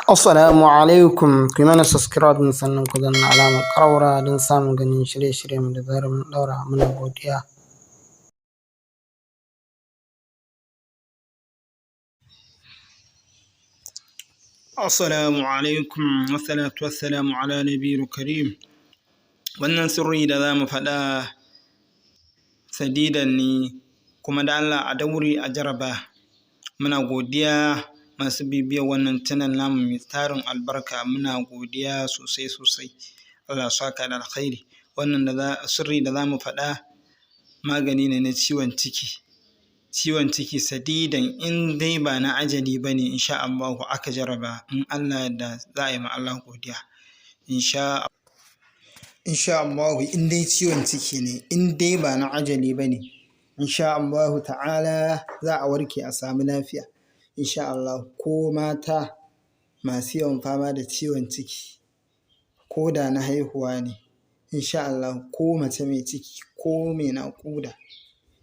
Assalamu alaikum. Ku yi mana subscribe sannan ku danna alamar ƙararrawa don samun ganin shirye-shiryenmu da zarar mun ɗaura. Muna godiya. Assalamu alaikum wassalatu wassalamu ala nabiyil karim. Wannan sirri da za mu faɗa sadidan ne, kuma da Allah a daure a jaraba. Muna godiya masu bibiyar wannan channel namu mai tarin albarka, muna godiya sosai sosai. Allah ya saka da alkhairi. Wannan sirri da za mu faɗa magani ne na ciwon ciki. Ciwon ciki sadidan, in dai ba na ajali ba ne, insha Allahu aka jaraba, in Allah ya yarda za a yi ma Allah godiya. Insha Allahu, in dai ciwon ciki ne, in dai ba na ajali ba ne, insha Allahu ta'ala za a warke a samu lafiya. Insha Allahu, ko mata masu yawan fama da ciwon ciki, ko da na haihuwa ne, insha Allahu, ko mace mai ciki ko mai naƙuda,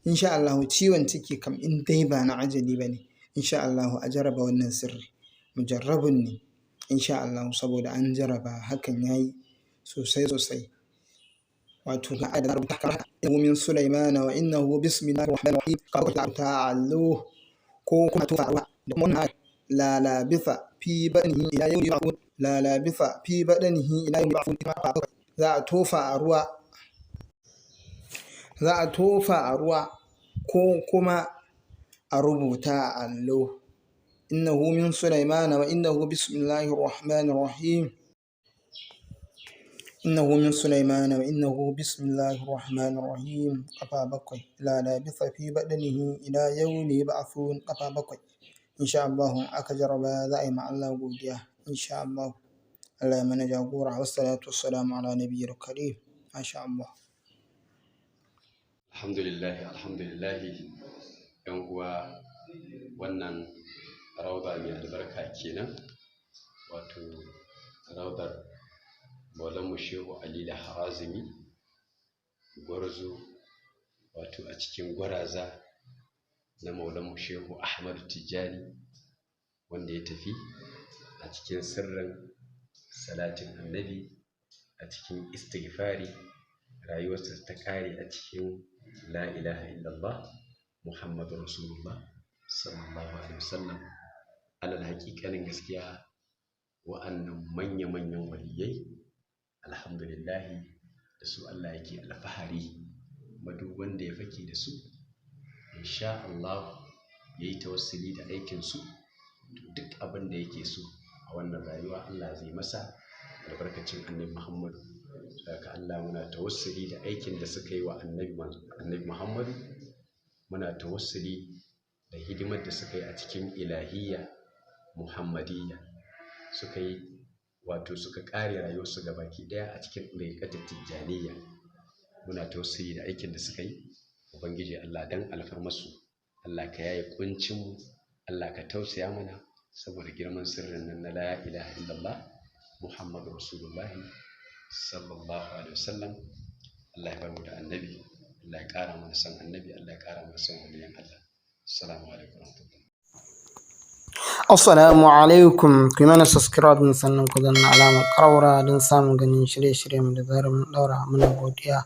insha Allahu ciwon ciki kam in dai ba na ajali ba ne, insha Allahu a jaraba wannan sirri. Mujarrabun ne, insha Allahu, saboda an jaraba hakan ya yi sosai sosai. Wato ga ayar da rubuta kamar haka: innahu min Sulaimana wa innahu bismillahir rahmanir rahim. Ka allo ko kuma tofa ruwa da kuma wannan: la labitha fi badanihi ila yawmi yub'athun, la labitha fi badanihi ila yawmi yub'athun. Za a tofa a ruwa, za a tofa a ruwa ko kuma a rubuta a allo: innahu min Sulaimana wa innahu bismillahir rahmanir rahim, innahu min Sulaimana wa innahu bismillahir rahmanir rahim, ƙafa bakwai. La labitha fi badanihi ila yawmi yub'athun, ƙafa bakwai. Insha Allahu aka jaraba za a yi ma Allah godiya, insha Allahu. Allah ya mana jagora. Wassalatu wassalamu ala nabiyyil karim. Masha Allah. Alhamdulillahi, alhamdulillahi, ‘yan uwa, wannan rauda mai albarka kenan, wato raudar Maulanmu Shehu Ali Harazimi, gwarzo, wato a cikin gwaraza na Maulanmu Shehu Ahmadu Tijjani, wanda ya tafi a cikin sirrin salatin annabi, a cikin istighfari, rayuwarsa ta ƙare a cikin la ilaha illallah Muhammadu Rasulullah sallallahu alaihi wasallam. Alal haƙiƙanin gaskiya, wa'annan manya-manyan waliyai, alhamdulillahi, da su Allah yake alfahari, kuma duk wanda ya fake da su, insha Allah, ya yi tawassuli da aikinsu, to duk abin da yake so a wannan rayuwa Allah zai masa albarkacin annabi Muhammadu. Haka Allah, muna tawassuli da aikin da suka yi wa annabi Muhammadu, muna tawassuli da hidimar da suka yi a cikin ilahiyya Muhammadiyya, suka yi, wato suka ƙare rayuwarsu gabaki ɗaya a cikin ɗariƙatar Tijjaniyya. Muna tawassuli da aikin da suka yi. Ubangiji Allah, dan alfarmarsu, Allah ka yaye ƙuncinmu, Allah ka tausaya mana saboda girman sirrin nan na la ilaha illallah Muhammadu Rasulullahi sallallahu alaihi wasallam. Allah ya bar mu da annabi, Allah ya ƙara mana son annabi, Allah ya ƙara mana son waliyan Allah. Assalamu alaikum warahmatullahi. Assalamu alaikum. Ku yi mana subscribe sannan ku danna alamar ƙararrawa don samun ganin shirye-shiryenmu da zarar mun ɗaura. Muna godiya.